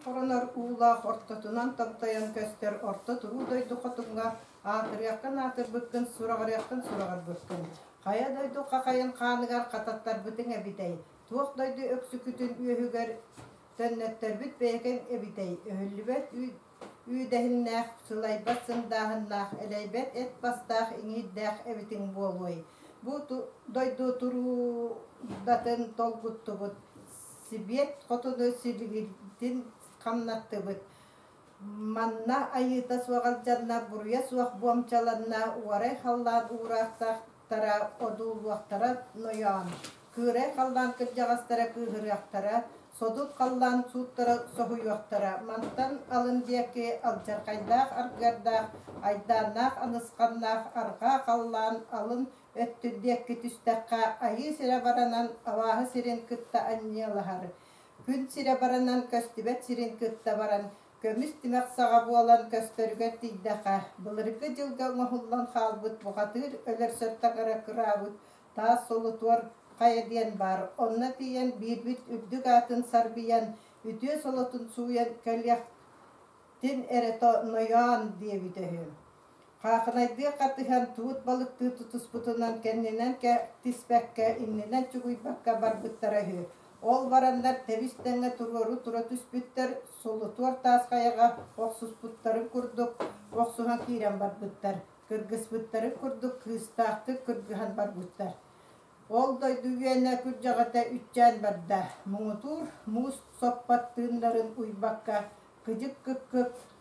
Хоронор уулаах ортотунан томтойон көстөр орто туруу дойду хотуҥҥа аатырыаххын аатырбыккын, сураҕырыаххын сураҕырбыккын. Хайа дойду хахайын хааныгар хататтарбытыҥ эбитэй, туох дойду өксүкүтүн үөһүгэр төннөттөрбүт бэйэкэҥ эбитэй, өһүллүбэт үүдэһиннээх, сылайбат сындааһыннаах, элэйбэт эт бастаах иҥиирдээх эбитиҥ буолуой. Бу дойду туруудатын толгуттубут, Сибиэт хотуну силигирдин хамнаттыбыт. Манна айыыта суох алдьанна, буруйа суох буомчаланна, уорай халлаан уураахтара одуулуохтара нойоон, кыырай халлаан кырдьаҕастара кыыһырыахтара, содул халлаан сууттара соһуйуохтара. Мантан алын диэки алдьархайдаах аргыардаах, айдааннаах анысханнаах арҕаа халлаан алын өттүн диэки түстэххэ, айыы сирэ баранан абааһы сирин кытта анньыалаһар. Күн сирэ баранан көстүбэт сирин кытта баран, көмүс тимэх саҕа буолан көстөрүгэр тиийдэххэ, былыргы дьылга оҥоһуллан хаалбыт бухатыыр өлөрсөр таҥара кыраабыт таас солотуор хайа диэн баар. Онно тиийэн биирбит үрдүк аатын сарбыйан, үтүө солотун сууйан кэлиэхтин эрэ нойоон диэбитэ үһү. Хаахынайдыы хатыһан, туут балыктыы тутуспутунан кэннинэн тиспэккэ, иннинэн чугуйбакка барбыттара үһү. Ол бараннар тэбис-тэҥҥэ туруору тура түспүттэр, солотуор таас хайаҕа охсуспуттарын курдук охсуһан киирэн барбыттар, кыргыспыттарын курдук кыыстаахтык кыргыһан барбыттар. Ол дойду үөнэ күрдьэҕэтэ үччээн барда, муҥутуур муус соппот тыыннарын уйбакка кыдьык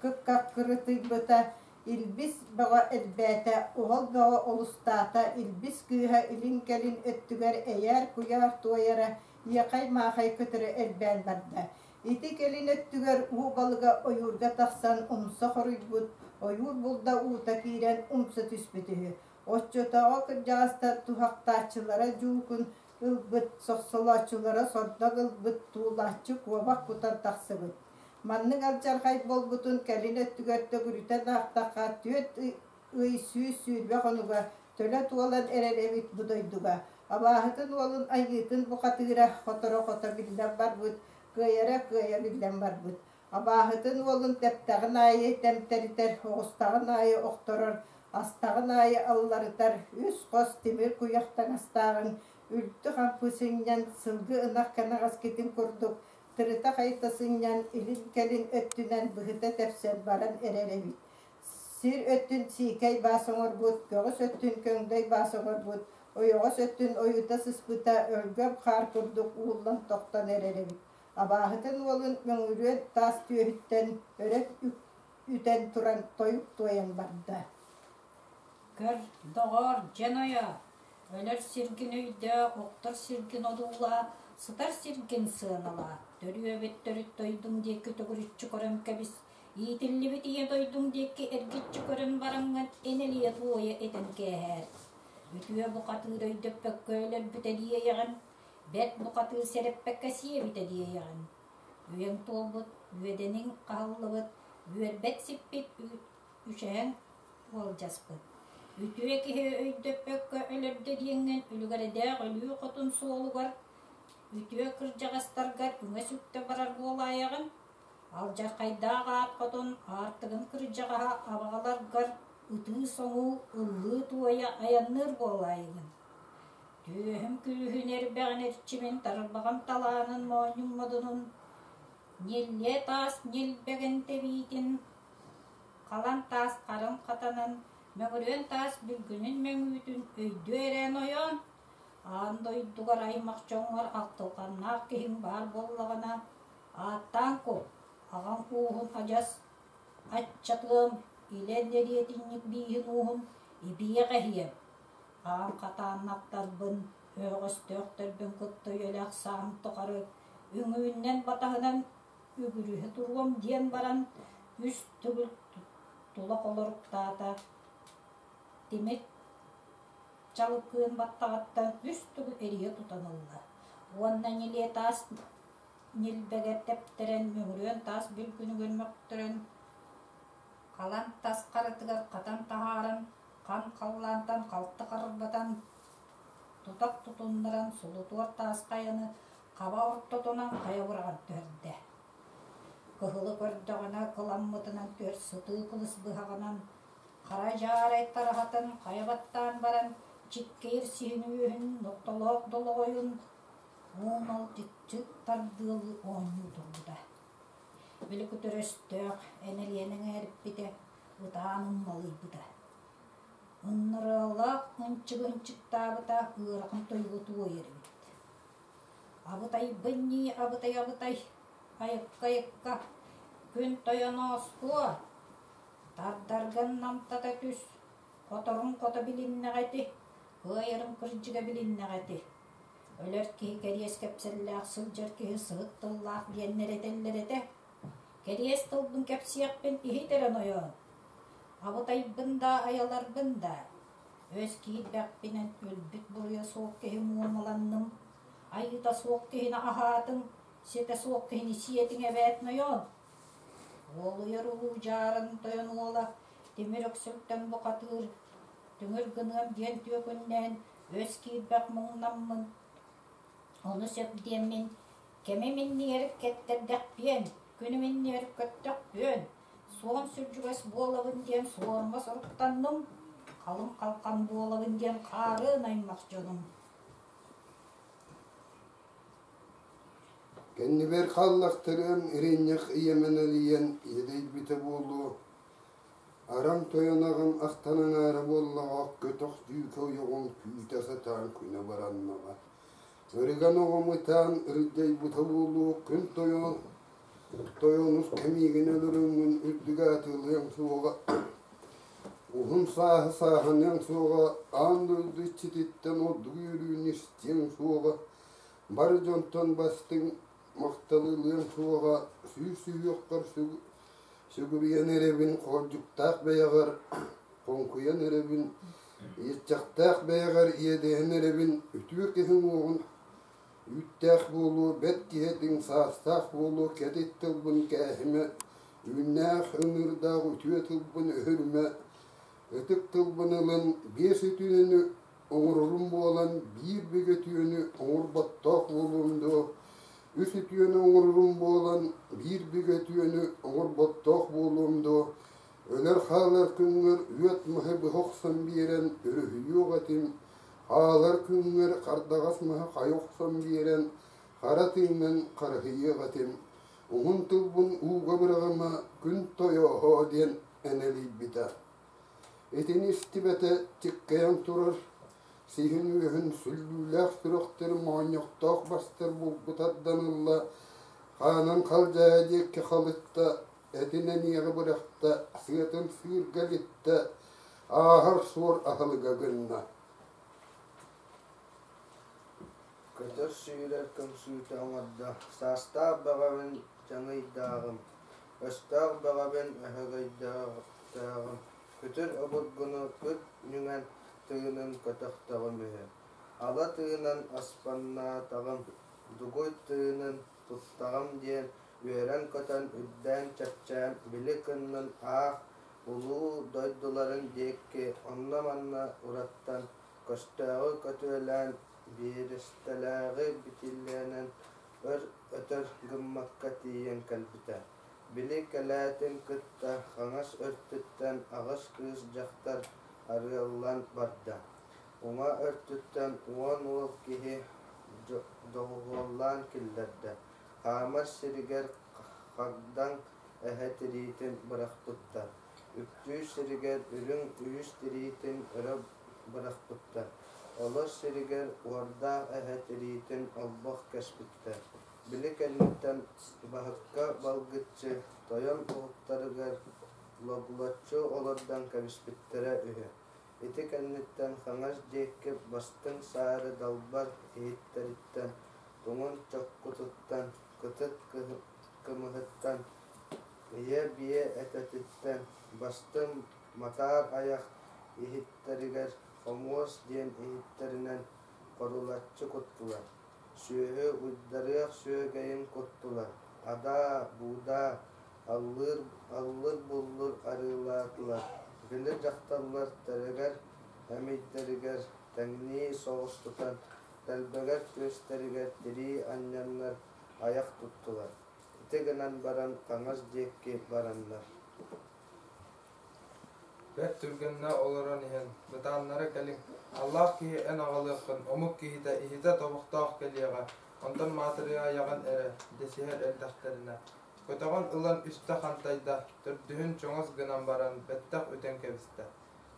кыккырытыйбыта, илбис бөҕө элбээтэ, уһал бөҕө олустаата, илбис кыыһа илин-кэлин өттүгэр эйээр-куйаар туойара, иэхэй-маахай көтөрө элбээн барда. Ити кэлин өттүгэр уу балыга ойуурга тахсан умса хоруйбут, ойуур булда уута киирэн умса түспүт үһү. Оччотооҕу кырдьаҕастар туһахтааччылара дьуукун ылбыт, сохсолооччулара сордоҥ ылбыт, туулааччы куобах кутан тахсыбыт. Маннык алдьархай буолбутун кэлин өттүгэр төгүрүтэн аахтахха, 4 ый 120 хонуга төлө туолан эрэр эбит бу дойдуга. Абааһытын уолун айыытын бухатыыра хоторо-хото биллэн барбыт, кыайара кыайа биллэн барбыт. Абааһытын уолун тэптэҕин аайы тэмтэритэр, оҕустаҕын аайы охторор, астаҕын аайы алларытар, үс хос тимир куйах таҥастааҕын үлтү хампы сынньан, сылгы ынах кэнэҕэскитин курдук тырыта-хайыта сынньан, илин-кэлин өттүнэн быһыта тэпсэн баран эрэр эбит. Сир өттүн сиикэй баас оҥорбут, көҕүс өттүн көҥдөй баас оҥорбут, ойоҕос өттүн ойута сыспыта өлгөм хаар курдук ууллан тохтон эрэр эбит. Абааһытын уолун мөҥүрүөн таас түөһүттэн өрө үтэн туран тойук туойан барда. Көр, доҕоор, дьэ нойоо, өлөр сиргин өйдөө, охтор сиргин одуулаа, сытар сиргин сыаналаа, төрүөбүт төрүт дойдуҥ диэки төгүрүччү көрөн кэбис, иитиллибит ийэ дойдуҥ диэки эргиччи көрөн бараҥҥын энэлийэ туойа этэн кээһээр. Үтүө бухатыыр өйдөппөккө өлөрбүтэ диэйэҕин, бэрт бухатыыр сэрэппэккэ сиэбитэ диэйэҕин. Үйэҥ туолбут, үөдэниҥ хаһыллыбыт, үөрбэт сиппит үчэһэҥ уолдьаспыт. Үтүө киһи өйдөппөккө өлөрдө диэҥҥин үлүгэрэдээх өлүү хотун суолугар үтүө кырдьаҕастаргар үҥэ-сүктэ барар буолаайаҕын, алдьархайдаах аат хотун аартыгын кырдьаҕаһа абаҕаларгар ытыы-соҥуу, ыллыы-туойа айанныыр буолаайыгын. Түөһүм күүһүн эрбэҕин эрчимин тарбаҕым талаанын моонньум модунун ньиллиэ таас ньилбэгин тэбиитин халан таас харын хатанан мөҥүрүөн таас бүлгүнүн мөҥүүтүн өйдүө эрээн ойоон аан дойдугар аймах дьоҥҥор ахтылҕаннаах киһиҥ баар буоллаҕына ааттаан кул аҕаҥ ууһун адьас аччатыам илэ дэриэтинньик бииһин ууһун ибиэх эһиэм Аан хатааннаттарбын, өһөҕөстөөхтөрбүн кытта үйэлээх саам тухары үҥүүннэн батаһынан үгүрүһэ туруом диэн баран үс төгүл тула холоруктаата, тимир чалыкыын баттаҕыттан үс төгүл эрийэ тутан ылла уонна ньилиэ таас ньилбэгэр тэптэрэн мөҥүрүөн таас бүлгүнүгэр мөхтөрөн халан тас харытыгар хатан таһааран хан халлаантан халты харбатан, тутах тутуннаран сулутуор таас хайаны хаба ортотунан хайа быраҕан түһэрдэ. Кыһылы көрдөҕүнэ кыламмытынан түөр сытыы кылыс быһаҕынан хара дьаарай тараһатын хайа баттаан баран чиккиир сиһин үөһүн нохтолоох долоҕойун уун-алдьыччы тардыалыы оонньуу турбута. Били күтүр өстөөх энэлийэн эҥээриппитэ, ытаан ыммалыйбыта. Ыннарыалаах ынчыгы-ынчыктаабыта ыарахан тойугу туойар эбит. Абытайбын ньии, абытай-абытай, айыкка-айыкка, күн тойон ооспуо, тардаргын намтата түс, хоторуҥ хото билиннэҕэ ити, кыайарыҥ кырдьыга билиннэҕэ ити. Өлөр киһи кэриэс кэпсэллээх сылдьар киһи сыһыт тыллаах диэннэр этэллэр этэ. Кэриэс тылбын кэпсиэхпин иһит эрэ нойоон. Абытайбын да айаларбын да, өс киирбэхпинэн өлбүт буруйа суох киһи муомаланным, айыыта суох киһини аһаатыҥ, ситэ суох киһини сиэтиҥ эбээт нойоон. Уолуйар улуу дьаарын тойон уола тимир өксөлтөн бухатыыр, түҥүр гыныам диэн түөкүннээн өс киирбэх муҥнаммын, ону сөп диэммин, кэмим иннигэр кэттэрдэхпиэн, күнүм иннигэр көттөхпүөн, суон сүрдьүгэс буолабын диэн суорума соруктанным, халыҥ халхан буолабын диэн хаарыан аймах дьонум. Кэннибэр хааллахтарыам иринньэх ийэмэн элийэн иэдэйбитэ буолуо Араҥ тойон аҕам ахтан аҥаара буоллаҕа көтөх дьүүкэ ойоҕун күүтэ сатаан күнэ бараннаҕа. Ырыган оҕом ытаан ырдьайбыта буолуо күн тойон тойонус кэмиигин өлөрөҥҥүн үрдүгэ атыылыаҥ суоҕа уһун сааһы сааһыныаҥ суоҕа аан дойду иччититтэн ордук үөрүүнү истиэҥ суоҕа бар дьонтон бастыҥ махталы ылыаҥ суоҕа сүүс сүһүөххэр сүгүрүйэн эрэбин хоордьуктаах бэйэҕэр хоҥкуйан эрэбин иэччэхтээх бэйэҕэр иэдэһэн эрэбин үтүө киһи уҥуоҕун үүттээх буолуо бэрт киһи этиҥ саастаах буолуо кэтит тылбын кээһимэ үүннээх ыҥыырдаах үтүө тылбын өһүрүмэ ытык тылбын ылын биэс үтүөнү оҥорорум буолан биир бигэ үтүөнү оҥорботтоох буолуом дуо үс үтүөнү оҥорорум буолан биир бигэ үтүөнү оҥорботтоох буолуом дуо өлөр хаалар күҥҥэр үөт маһы быһа охсон биэрэн өрүһүйүөх этим хаалар күҥҥэр хардаҕас маһы хайа охсон биэрэн хара тыынын харыһыйыах этим уһун тылбын ууга быраҕыма күн тойооһоо диэн энэлийбитэ Итини истибэтэ чиккэйэн турар сиһин үөһүн сүллүүлээх сүрэхтэр моонньохтоох бастар булгу тардан ылла, хаанын халдьаайа диэки халытта, этин эниэҕи бырахта, сыатын сыырга илиттэ, ааһар суор аһылыга гынна. Көтөр-сүүрэр көмсүүтэ оҥордо, саастаах бөҕөбүн дьаҥыйдааҕым, өстөөх бөҕөбүн өһөгөйдөөҕүм, күтүр обургуну күт ньүҥэн тыынын көтөхтөҕүм үһү, ала тыынан аспаннаатаҕым, дугуй тыынын туттаҕым диэн үөрэн-көтөн үрдээн-чэпчээн били кыннын аах улуу дойдуларын диэки онно-манна ураттан Көстөөҕү көтүөлээн, биэрэстэлээҕи битилиэнэн өр өтөр гыммакка тиийэн кэлбитэ. Били кэлээтин кытта хаҥас өртүттэн аҕыс кыыс дьахтар арыаллаан барда, уҥа өртүттэн уон уол киһи доҕуһуоллаан киллэрдэ, хаамар сиригэр хагдаҥ эһэ тириитин бырахпыттар, үктүүр сиригэр үрүҥ үүс тириитин өрө бырахпыттар, олор сиригэр уордаах эһэ тириитин олбох кэспиттэр, били кэнниттэн баһыкка балгыччы тойон уһуктарыгар логлоччу олордон кэбиспиттэрэ үһү. Ити кэнниттэн хаҥас диэки бастыҥ саары далбар иһиттэриттэн, туҥун чоккутуттан, кытыт кымыһыттан, ийэ биэ этэтиттэн бастыҥ матаар айах иһиттэригэр хомуос диэн иһиттэринэн хорулаччы куттулар, сүөһү уйдарыах сүөгэйин куттулар, адаа, буудаа, аллыыр, аллыр-буллур арыылаатылар, били дьахталлар тэрэгэр эмийдэригэр тэҥнии соҕус тутан, тэлбэгэр түөстэригэр тирии анньаннар айах туттулар. Ити гынан баран хаҥас диэки бараннар Бэрт түргэннэ олорон иһэн, бытааннара кэлиҥ, аллаах киһи эн аҕалыаххын, омук киһитэ иһитэ тобохтоох кэлиэҕэ, онтон маатырыйаҕын эрэ, дэсиһэр эрдэхтэринэ, көтөҕөн ылан үстэ хантайда, төрдүһүн чоҥос гынан баран бэттэх үтэн кэбистэ.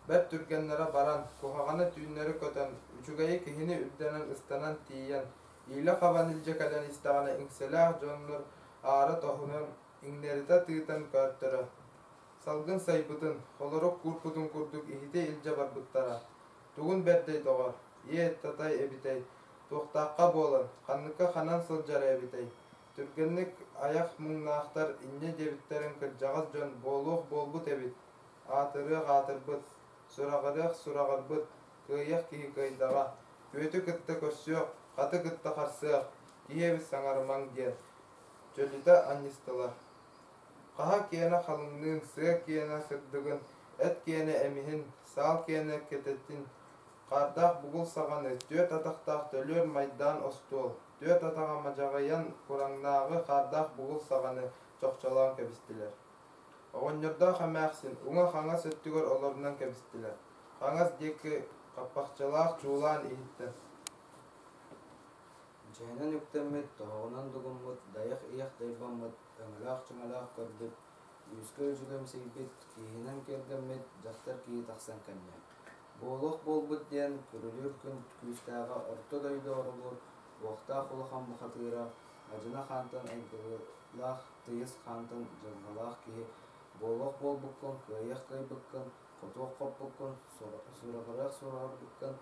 Бэрт түргэннэрэ баран, куһаҕаны түүннэри көтөн, үчүгэйи киһини үрдэнэн ыстанан тиийэн, иилэ хабан илдьэ кэлэн истэҕинэ иҥсэлээх дьоннор аара тоһунан иҥнэритэ тыытан көөртөрө. Салгын сайбытын, холорук куурпутун курдук иһити илдьэ барбыттара. Тугун бэрдэй доҕор, ийэ татай эбитэй, туохтаахха буолан, ханныкка ханан сылдьара эбитэй? Түргэнник айах муҥнаахтар инньэ диэбиттэрин кырдьаҕас дьон буолуох буолбут эбит, аатырыах аатырбыт, сураҕырыах сураҕырбыт, кыайыах киһи кыайдаҕа, күөтү кытта көрсүөх, хаты кытта харсыах, киһи эбит саҥарымаҥ диэн чөлүтэ анньыстылар. Хаһа киэнэ халыҥныын, сыа киэнэ сырдыгын, эт киэнэ эмиһин, саал киэнэ кэтэтин, хаардаах бугул саҕаны, түөрт атахтаах төлүөр майдаан остуол, түөрт атаҕа мадьаҕыйан кураҥнааҕы хаардаах бугул саҕаны чохчолоон кэбистилэр. Оҕонньордоох эмээхсин уҥа-хаҥас өттүгэр олорунан кэбистилэр. Хаҥас диэки хаппахчылаах чуулаан иһиттэн Дьиэнэн үктэммит, тоһоҕонон дугуммут, дайах иэх дайбаммыт, өҥөлөөх-чөҥөлөөх көрбүт, күүскэ үдьүгэмсийбит, кииһинэн киэргэммит дьахтар киһи тахсан кэллэ. Буолуох буолбут диэн күрүлүүр күн күүстээҕэ орто дойду орулуур уохтаах улахан бухатыыра, Адьына хаантан айгылаах, тыйыс хаантан дьылҕалаах киһи буолуох буолбуккун, кыайыах кыайбыккын, хотуох хоппуккун, сураҕырыах сураҕырбыккын,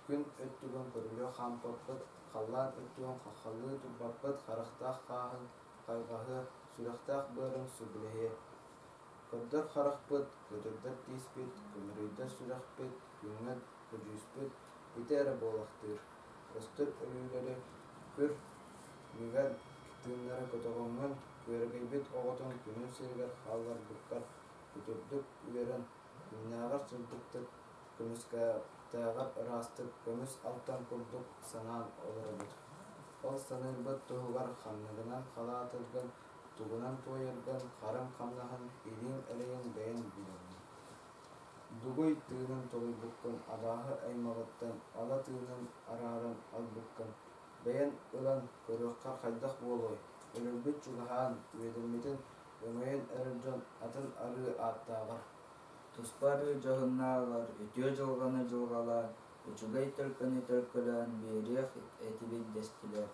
күн өттүгүн көрүлүө хаампаппыт, халлаан өттүгүн хаххалыы турбаппыт, харахтаах хааһыҥ хайҕаһыа, сүрэхтээх быарыҥ сөбүлэһиэ. Көрдөр харахпыт, көтүрдэр тииспит, көмүрүйдэр сүрэхпит, күҥҥэ көдьүүспүт ити эрэ буолахтыыр. Көстөр өлүүлэри күр нүгэр тыыннары көтөҕөҥҥүн, күөрэгэйбит оҕотун күнүн сиригэр хаалларбыккар күтүрдүк үөрэн, күннээҕэр сырдыктык, көмүскээхтээҕэр ыраастык көмүс алтан курдук санаан олоробут. Ол саныырбыт туһугар ханныгынан халаатыргын, тугунан туойаргын, харыҥ хамнаһын, илииҥ эрэйин бэйэҥ билэҕин. Дугуй тыынын толуйбуккун абааһы аймаҕыттан ала тыынын арааран албыккын бэйэн ылан көрүөххэр хайдах буолуой, өлөрбүт чугаһаан, үөдэммитин өҥөйөн эрэр дьон атын арыы ааттааҕар Туспа арыы дьоһуннааҕар үтүө дьылҕаны дьылҕалаан, үчүгэй төлкөнү төлкөлөөн биэриэх этибит дэстилэр.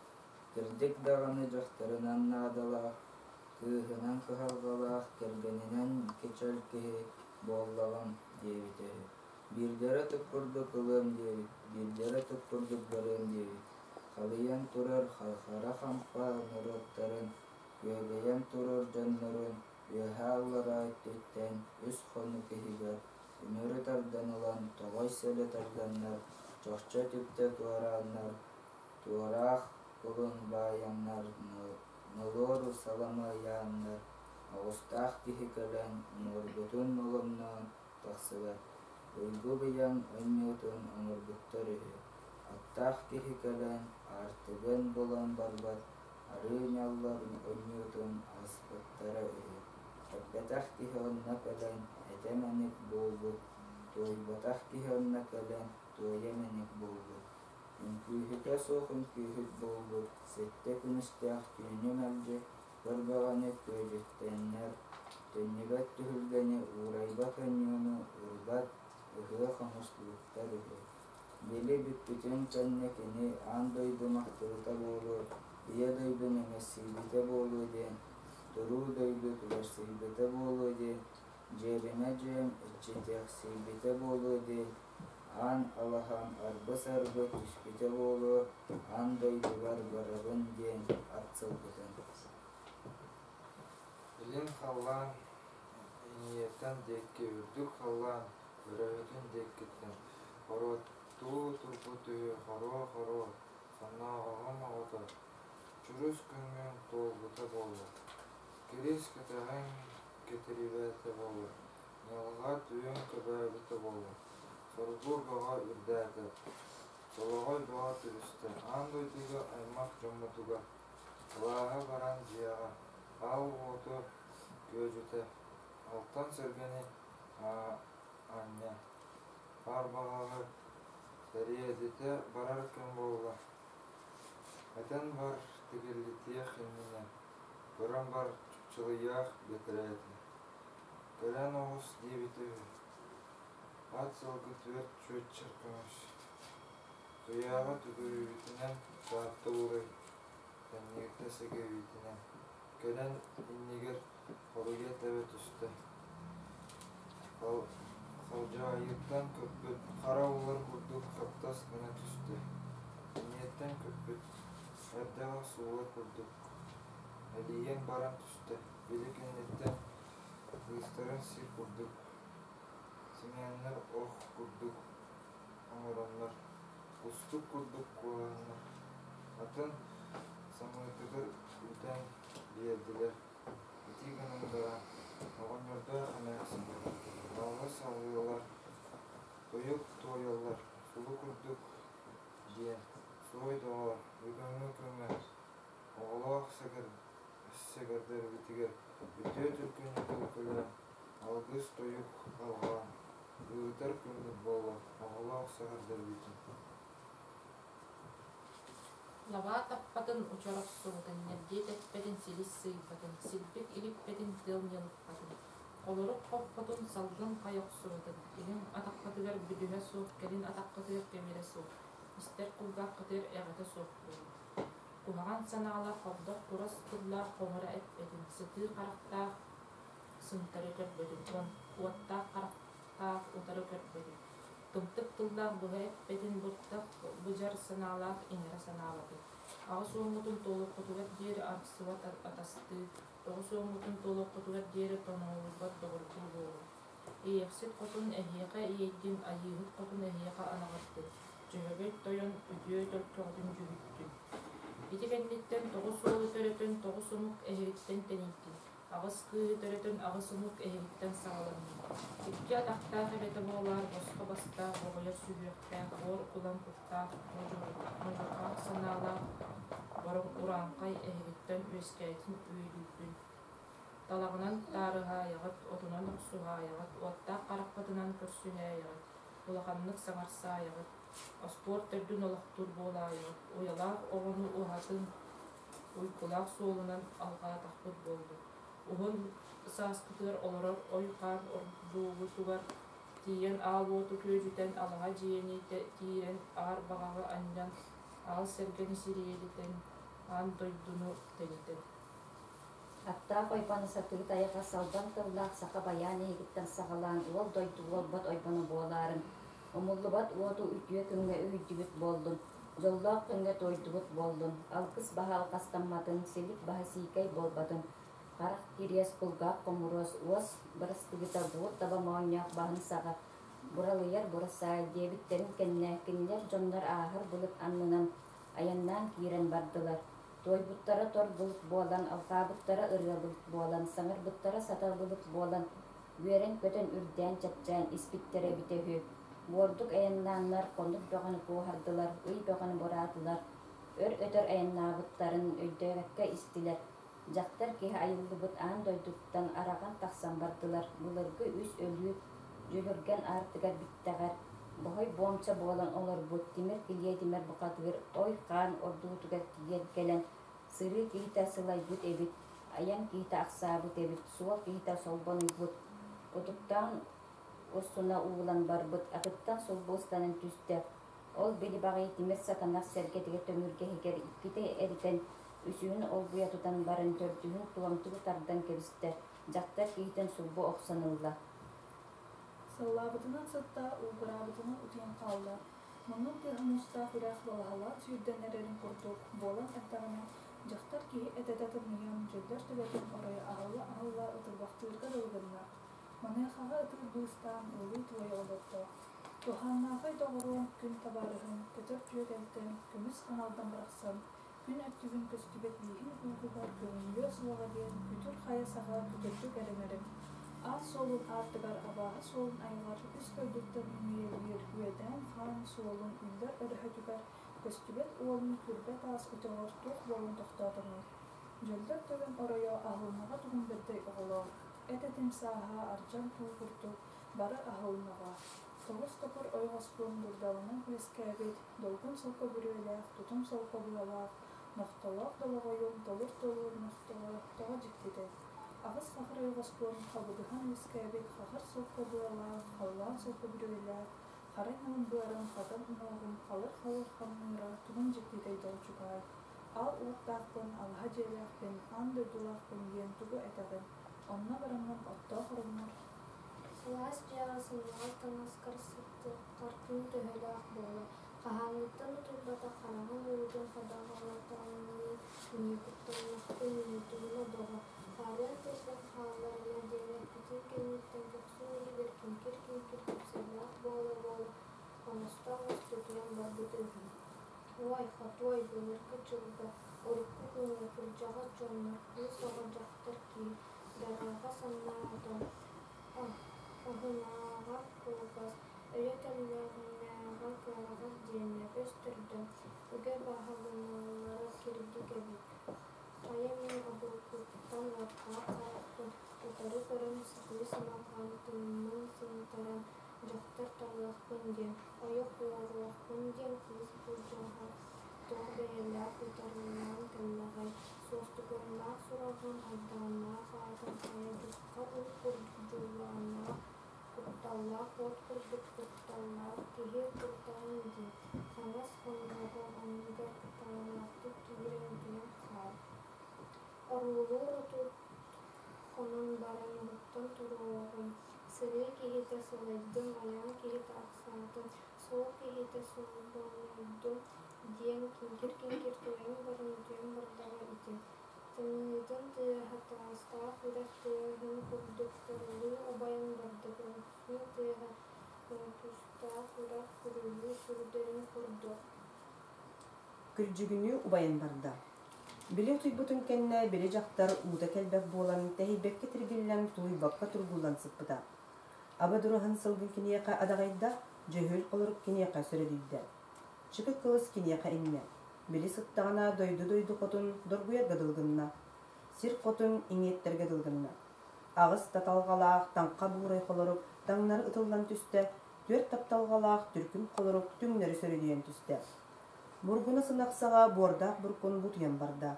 Кырдьык даҕаны дьахтарынан наадалаах, кыыһынан кыһалҕалаах, кэргэнинэн кичэл киһи буоллаҕым диэбитэ үһү. Биирдэрэ тук курдук ылыам диэбит, биирдэрэ тук курдук барыам диэбит. Халыйан турар хара хампа норуоттарын, күөгэйэн турар дьоннорун үөһээ-аллараа өттүттэн үс хонук иһигэр үнүрү тардан ылан тоҕой сэлэ тарданнар, чохчо түптэ туорааннар, туораах кулун баайаннар, нолуору салама ыйааннар, оҕустаах киһи кэлэн уҥуоргутун моломноон тахсыбат, уйгу-быйаҥ өнньуутун оҥорбуттар үһү. Аттаах киһи кэлэн аартыгын булан барбат, арыы ньаллар өнньуутун аспыттара үһү. Эппэтэх киһи онно кэлэн этэ мэник буолбут, туойбатах киһи онно кэлэн туойа мэник буолбут. Үҥкүүһүтэ суох үҥкүүһүт буолбут, сэттэ күнүстээх түүнү мэлдьи көрбөҕөнү күөдьүттэннэр, төннүбэт түһүлгэни уурайбат өнньүөну ырбат ыһыах оҥостубуттар үһү. Били бүппүтүн кэннэ кини аан дойду махтыбыта буолуо, ийэ дойду мэҥэссийбитэ буолуо диэн, туруу дойду түгэрсийбитэ буолуо диэн, дьиэримэ дьиэм иччитэхсийбитэ буолуо диэн, аан алаһам арбы-сарбы түспүтэ буолуо, аан дойдубар барабын диэн ат сылгытын Илин халлаан иҥиэттэн диэки үрдүк халлаан өрөһөтүн диэкиттэн хоруоттуу турбут үһү хоруо-хоруо соннооҕоһум оҕото чурус күҥҥүн туолбута буолуо, кирис кэтэҕиҥ кэтирибэтэ буолуо, ньалҕа түөҥ көбөөбүтэ буолуо, соргу бөҕө үрдээтэ, солоҕой бөҕө түбүстэ, аан дойдуга аймах дьоммутугар, алааһы баран дьиэҕэ. Аал уоту күөдьүтэ, алтан сэргэни анньа, хаар баҕаҕы сэриэдитэ барар кэм буолла. Этэн бар тигиллитиэх иннинэ, көрөн бар чыпчылыйыах бэтэрээтэ. Кэлэн оҕус диэбитэ үһү. Ат сылгы түөрт чүөччэр көмүс. Туйааҕа түгүрүүтүнэн Таатта уурай, кэннигиттэн сэгэйбитинэн, кэлэн иннигэр хоруйа тэбэ түстэ. Халдьаайыттан көппүт хара улар курдук хаптас гына түстэ. Эниэттэн көппүт эрдэҕэ суулар курдук элийэн баран түстэ. Били кэнниттэн кыыстарын сир курдук симээннэр ох курдук оҥороннор, кустук курдук куолаһаннар, атын самыытыгар үтэн биэрдилэр. Ити гынан баран, оҕонньордоох эмээхсин алгыс алгыылар, тойук туойаллар, сулу курдук диэн, суой доҕоор, бүгүҥҥү күҥҥэ оҕолоох сэгэрдэрбитигэр үтүө түргэнник төлкөлөөн, алгыс тойук алҕаан, ыытар күммүт буолла, оҕолоох сэгэрдэрбитин. Лабаа таппатын, учар охсубутун, ньиргиэ тэппэтин, силис сыыйбатын, силбик илиппэтин, тыал ньылыппатын, холорук хоппотун, салгын хайа охсубатын, илин атаххытыгар бүдүһэ суох, кэлин атаххытыгар кэмирэ суох, истэр кулгааххытыгар эҕэтэ суох буолун. Куһаҕан санаалаах, хобдох курас тыллаах хоҥоро эппэтин, сытыы харахтаах сынтары көрбөтүн, уоттаах харахтаах утары көрбөтүн, тымтык тыллаах быһа эппэтин, быртах быдьар санаалаах иҥэрэ санаабатын. Аҕыс уоҥҥутун туолуоххутугар диэри арахсыбат атастыы, тоҕус уоҥҥутун туолуоххутугар диэри тоноҕолуйбат доҕордуу буолуҥ. Иэйэхсит хотун эһиэхэ иэйдин, Айыыһыт хотун эһиэхэ анаҕырдын, Дьөһөгөй тойон үтүө төлкөҕүтүн дьүһүйдүн. Ити кэнниттэн тоҕус уолу төрөтөн, тоҕус омук эһигиттэн тэнийдин, аҕыс кыыһы төрөтөн, аҕыс омук эһигиттэн саҕаланнын. Икки атахтаах эбэтэ буолаар, босхо бастаах, боҕуйар сүһүөхтээх, буор кулан куттаах, модьурҕаах санаалаах бороҥ урааҥхай эһигиттэн үөскээтин үөдүйдүн. Талаҕынан таарыһаайаҕыт, отунан охсуһаайаҕыт, уоттаах хараххытынан көрсүһээйэҕит, улаханнык саҥарсаайаҕыт, остуор төрдүн олохтуур буолаайаҕыт, уйалаах оҕону уһатын уйгулаах суолунан алҕаатахпыт буоллун. Уһун сааскытыгар олорор ой-хаан ордуугутугар тиийэн аал уоту күөдьүтэн, алаһа дьиэни тиирэн, аар баҕаҕы анньан, аал сэргэни сириэдитэн, аан дойдуну тэнитэн. Аттаах ойбону сатыы тайҕа салбаҥ тыллаах саха байаан иһигиттэн саҕалаан уол дойду уолбат ойбоно буолаарын, умуллубат уоту үтүө күҥҥэ үүйдүбүт буоллун, дьоллоох күҥҥэ туойдубут буоллун, алгыс баһа алҕастамматын, силик баһа сиикэй буолбатын, харах кириэс, кулгаах хомуруос, уос бырастыгыта буор таба моонньоох баһын саҕа буралыйар бурасаай диэбиттэрин кэннэ кинилэр дьоннор ааһар былыт аннынан айаннаан киирэн бардылар. Туойбуттара тор булт буолан, алҕаабыттара ырыа булт буолан, саҥарбыттара сатабылыт буолан, үөрэн-көтөн үрдээн чэпчээн испиттэрэ эбитэ үһү. Буордук айаннааннар хонук бөҕөнү куоһардылар, ый бөҕөнү бураатылар, өр-өтөр айаннаабыттарын өйдөөбөккө истилэр. Дьахтар киһи айыллыбыт аан дойдуттан араҕан тахсан бардылар, былыргы үс өлүү дьүһүргэн аартыгар бүттэҕэр, боһой буомча буолан олорбут тимир килиэ тимир бухатыыр ой-хаан ордуутугар тиийэн кэлэн, сырыы киһитэ сылайбыт эбит, айан киһитэ ахсаабыт эбит, суол киһитэ солбонуйбут, утуктаан урсуна уулан барбыт, атыттан сулбу ыстанан түстэ, ол били баҕайы тимир сатанах сэргэтигэр төҥүргэһигэр иккитэ эритэн, үсүһүн олгуйа тутан баран төрдүһүн туомтугу тардан кэбистэ, дьахтар киһитин сулбу охсон ылла. Сыллаабытынан сытта, улгураабытынан утуйан хаалла. Муннун тыаһа муустаах үрэх балаһалаан сүүрдэн эрэрин курдук буолан эрдэҕинэ, дьахтар киһи этэтэ тымныйан, дьөллөр төбөтүн оройо аһылла-аһылла ытырбахтыырга дылы гынна. Маныахаҕа ытыыр быыстаан ыалыы туойа олордо. Туһааннаахай доҕоруом, күн табаарыһым, көтөр дьүөгэлтэн, көмүс хаҥалдан барахсан, күн өттүгүн көстүбэт бииһин ууһугар көҥүллүө суоҕа диэн күтүр хайа саҕа күтүрдүк эрэнэрим. Аат суолун аартыгар абааһы суолун айаҕар үс дойдуттан үҥүйэлиир үөдээн хаан суолун үллэр өрөһөтүгэр көстүбэт уолун күрбэ таас өтөҕөр туох буолан тохтоотоҥуй? Дьөллөр төбөм оройо аһылыннаҕа тугун бэрдэй оҕолоор, эт-этим сааһа ардьан туу курдук бары аһылыннаҕа. Тоҕус токур ойоҕоспун дурдаланан үөскээбит, долгун солко бүрүөлээх, тутум солко быалаах, нохтолоох долоҕойум толур-толуур нохтоло тоҕо дьиктитэй. Аҕыс хахыр ойоҕоспун хабыдыһан үөскээбит хахыр солко быалаах, халлаан солко бүрүөлээх, хара ньылым быарым хатан уҥуоҕум халыр-халыр хамныыра тугун дьиктитэй доҕоччукаай. Аал уоттаахпын, алаһа дьиэлээхпин, аан дойдулаахпын диэн тугу этэҕин? Онно бараммын оттоох ороммор Сылаас дьиэҕэ сымнаҕас таҥаскар сыттыккар күн төһөлөөх буолар, хаһааҥҥыттан утуйбатах хараҕыҥ уутун хадаҕалатаҥҥын ньии куттаннахпын ньии, доҕор, хаарыан сирбин хаалларыма диэн эппитиҥ кэнниттэн көхсүм иһигэр киҥкир-киҥкир кэпсэллээх буола-буола оҥосто-оҥосто утуйан барбыта үһү. Уой, хотуой, былыргы дьылга, урукку күҥҥэ кырдьаҕас дьоннор, кыыс оҕо, дьахтар киһи дарааҕа саннаата, аһынааҕар кылгас, өйө тэллэҕинээҕэ кыараҕас диэннэр өс төрдө, үгэ баһа гыналлара кирдик эбит. Хайа мин обургуттан уоттаах харахпын утары көрөн сытыы сымарҕан тыыммын сынтаран дьахтар талыахпын диэн, ойох уоруохпун диэн кыыс былдьаһан туох бэйэлээх утарылаан кэллэҕэй, суостугурдаах сураҕым, айдааннаах аатым хайа дьухха уу курдук дьулааннаах, кутталлаах уот курдук кутталлаах киһи курдаҕын дии, хаҥас хонноҕум анныгар кытаанахтык киирэн утуйан хаал. Оруолуур оту хонон баран уһуктан туруоҕум, сырыы киһитэ сылайдым, айаан киһитэ ахсаатым, суол киһитэ сордоннордум диэн киҥкир-киҥкир туойан баран утуйан бардаҕа ити. Тымныытын тыаһа таастаах үрэх тыаһын курдук тарылыы убайан барда, көхсүн тыаһа көҥкүстээх үрэх күрүлүү сүүрдэрин курдук. Күрдьүгүнүү убайан барда. Били утуйбутун кэннэ били дьахтар уута кэлбэт буолан, тэһийбэккэ тиргиллэн, тулуйбакка тургуллан сыппыта. Аба дураһын сылгы киниэхэ адаҕайда, дьөһүөл холорук киниэхэ сөрөдүйдэ. Чыкы кылыс киниэхэ иҥнэ. Били сыттаҕына дойду-дойду хотун доргуйарга дылы гынна. Сир хотун иҥиэттэргэ дылы гынна. Аҕыс таталҕалаах таҥха буурай холорук таҥнары ытыллан түстэ, түөрт тапталҕалаах түркүн холорук түҥнэри сөрүдүйэн түстэ. Бургуна сынах саҕа буордаах буркун бутуйан барда.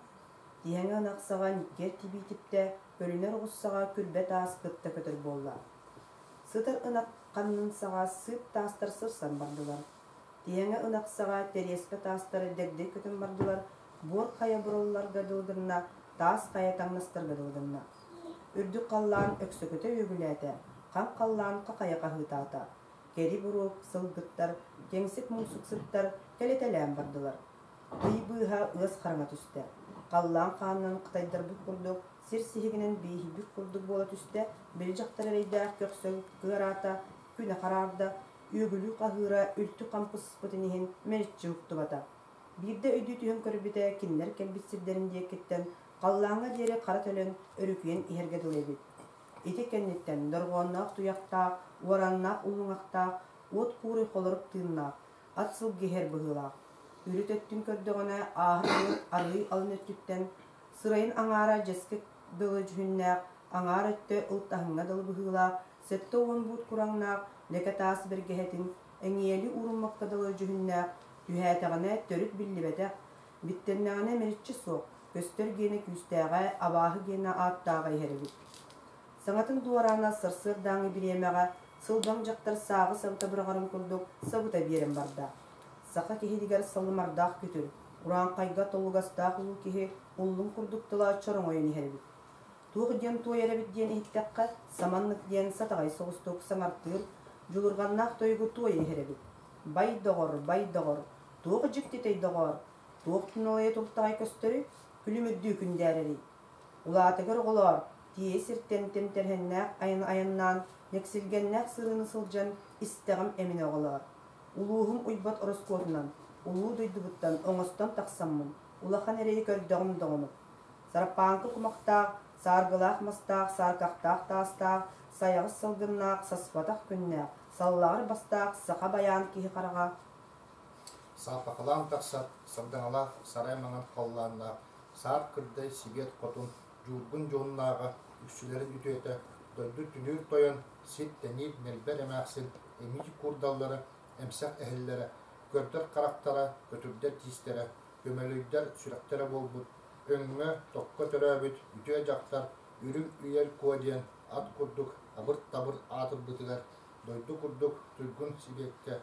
Тиһэҥэ ынах саҕа ньиккиэр тибии типтэ, көлүнэр оҕус саҕа күрбэ таас кытта көтөр буолла. Сытар ынах ханнын саҕа сыып таастар сырсан бардылар. Тиһэҥэ ынах саҕа тэриэспэ таастары дэгдэй көтөн бардылар, буор хайа буралларга дылы гынна, таас хайа таҥнастарга дылы гынна. Үрдүк халлаан өксөкүтэ үөгүлээтэ, хаҥ халлаан хахайа хаһыытаата. Кэри-буруок сылгыттар, кэҥсик муҥсуксуттар кэлитэлээн бардылар. Ый быыһа ыас хараҥа түстэ. Халлаан хаанынан кытайдарбыт курдук, сир сиһигинэн бииһийбит курдук буола түстэ, били дьахтар эрэйдээх көхсө кыараата, күнэ хараарда, үөгүлүү хаһыыра үлтү хампыспытын иһин мэличчи уһуктубата. Биирдэ өйдүү түһэн көрбүтэ, кинилэр кэлбит сирдэрин диэкиттэн халлааҥҥа диэри хара төлөн өрүкүйэн иһэргэ дылы эбит. Ити кэнниттэн дорҕоонноох туйахтаах, уораннаах уллуҥахтаах, уот куурай холорук тыыннаах, ат сылгы иһэр быһыылаах. Үрүт өттүн көрдөҕүнэ, ааһар уот арыый алын өттүттэн, сырайын аҥаара дьэскэ дылы дьүһүннээх, аҥаар өттө ылтаһыҥҥа дылы быһыылаах, 70 буут кураҥнаах, лэкэ таас бэргэһэтин, эҥийэли ууруммакка дылы дьүһүннээх, түһээтэҕинэ төрүт биллибэтэх, биттэннэҕинэ мэличчи суох, көстөр гиэнэ күүстээҕэ, абааһы гиэнэ ааттааҕа иһэр эбит. Саҥатын дуораана сарсыардааҥҥы бириэмэҕэ сылбаҥ дьахтар сааҕы сабыта быраҕарын курдук сабыта биэрэн барда. Саха киһитигэр салымардаах күтүр, урааҥхайга толугастаах улуу киһи уллуҥ курдук тыла чороҥойон иһэр эбит. Туох диэн туойар эбит диэн иһиттэххэ, саманнык диэн сатаҕай соҕустук саҥартыыр, дьулурҕаннаах тойугу туойа иһэр эбит. Бай доҕор, бай доҕор, туох дьиктитэй доҕоор, туох туналыйа туртаҕай көстөрүй, күлүмүрдүү күндээрэрий? Улаатыгар оҕолоор, тиийэ сиртэн тэмтэрһэннээх айаны айаннаан, нэксилгэннээх сырыыны сылдьан истэҕим эминэ оҕолоор. Улууһум уйбат ороскуотунан, улуу дойдубуттан оҥостон тахсаммын, улахан эрэйи көрдөҕүм доҕону. Сараппааҥкы кумахтаах, сааргылаах мастаах, сааркахтаах таастаах, сайаҕас салгыннаах, саспатах күннээх, саллаҕар бастаах саха байаан киһи хараҕа Сааппахалаан тахсар сардаҥалаах сарай маҥан халлааннаах, Саар Кырдай Сибиэт Хотун Дьуургун дьоһуннааҕа үксүлэрин үтүөтэ, дойду түнүүр тойон, сир тэниир нэлбэр эмээхсин эмиий куурдаллара, эмсэх эһэллэрэ, көрдөр харахтара, көтүрдэр тиистэрэ, көмөлөйдөр сүрэхтэрэ буолбут, өҥҥө, токко төрөөбүт үтүө дьахтар Үрүҥ Үйэл Куо диэн ат курдук абыр-табыр аатырбытыгар, дойду курдук туйгун сибиэккэ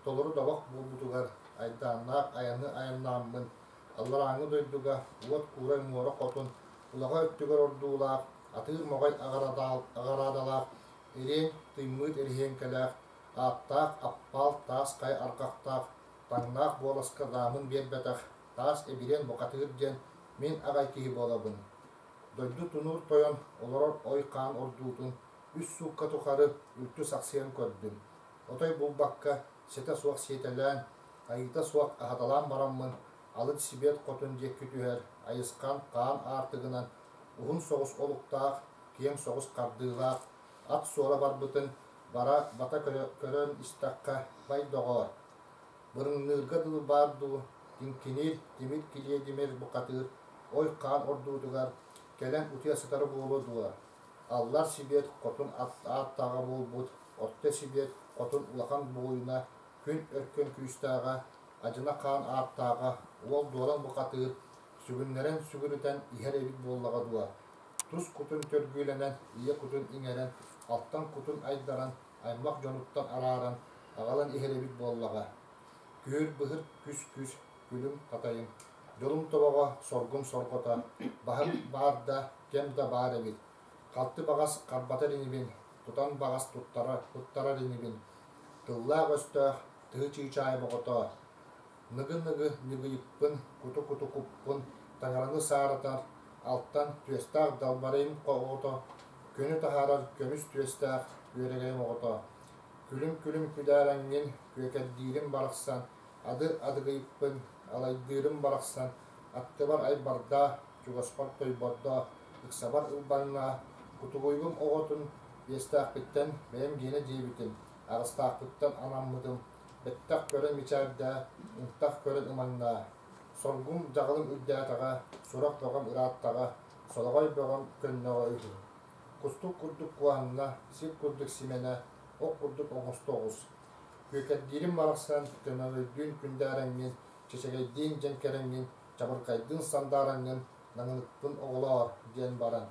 толору добох буолбутугар айдааннаах айаны айаннааммын, алларааҥҥы дойдуга уот куурай муора хотун улаҕа өттүгэр ордуулаах, атыыр моҕой аҕараадалаах, эриэн тыймыыт эриһиэҥкэлээх, ааттаах аппаал таас хайа арҕахтаах, таҥнаах буоласка даамын биэрбэтэх таас эбириэн бухатыыр диэн мин аҕай киһи буолабын. Дойду тунуур тойон олорор ой хаан ордуутун үс суукка тухары үлтү сахсыйан көрдүм. Отой булбакка, ситэ суох сиэтэлээн, айыыта суох аһаталаан бараммын, алыт сибиэт хотун диэки түһэр айысхан хаан аартыгынан уһун соҕус олуктаах, киэҥ соҕус хардыылаах ат суола барбытын бара бата көрөн истэххэ, бай доҕоор, бырыҥныырга дылы баар дуу, киҥкиниир тимир килиэдимир бухатыыр ой хаан ордуутугар кэлэн утуйа сытара буолуо дуо? Аллар сибиэт хотун ааттааҕа буолбут, орто сибиэт хотун улахан буойуна, күн өркөн күүстээҕэ, адьына хаан ааттааҕа, уол дуолан бухатыыр, сүгүннэрэн сүгүрүтэн иһэр эбит буоллаҕа дуо? Тус кутун төргүүлэнэн, ийэ кутун иҥэрэн, алтан кутун айдаран, аймах дьонуттан арааран, аҕалан иһэр эбит буоллаҕа. Күһүр-быһыр күс-күс, күлүм хатайым, дьолум тобоҕо, соргум сорҕото, баһым баар да, кэм да баар эбит. Халты баҕас харбатар инибин, тутан баҕас туттарар, туттарар инибин. Тыллаах-өстөөх, тыһы чыычаай боҕото, ныгы-ныгы ньыгыйыппын, куту-куту куппун, таҥараны сааратар, алтан түөстээх далбарайым оҕото, күнү таһаарар көмүс түөстээх үөрэгэйим оҕото. Күлүм-күлүм күдээрэҥҥин, күөкэрдиирим барахсан, ады адыгыйыппын, алайдыырым барахсан, аттыбар айбардаа, чугаспар тойбордоо, ыксабар ылбаҥнаа, кутугуйгум оҕотун биэстээхпиттэн бэйэм гиэнэ диэбитим, аҕыстаахпыттан анаммытым, бэттэх көрөн мичээрдээ, ынтах көрөн ымаҥнаа. Соргум дьаҕылым үрдээтэҕэ, сурах бөҕөм ырааттаҕа, солоҕой бөҕөм көннөҕө үһү. Кустук курдук куһаҥна, сир курдук симэнэ, ох курдук оҥосто оҕус. Күөкэрдиирим барахсан, көмөлөйдүүн күндээрэҥҥин, чэчэгэйдиин дьэҥкэрэҥҥин, чабырҕайдыын сандаараҥҥын, наҥыныкпын оҕолоор диэн баран,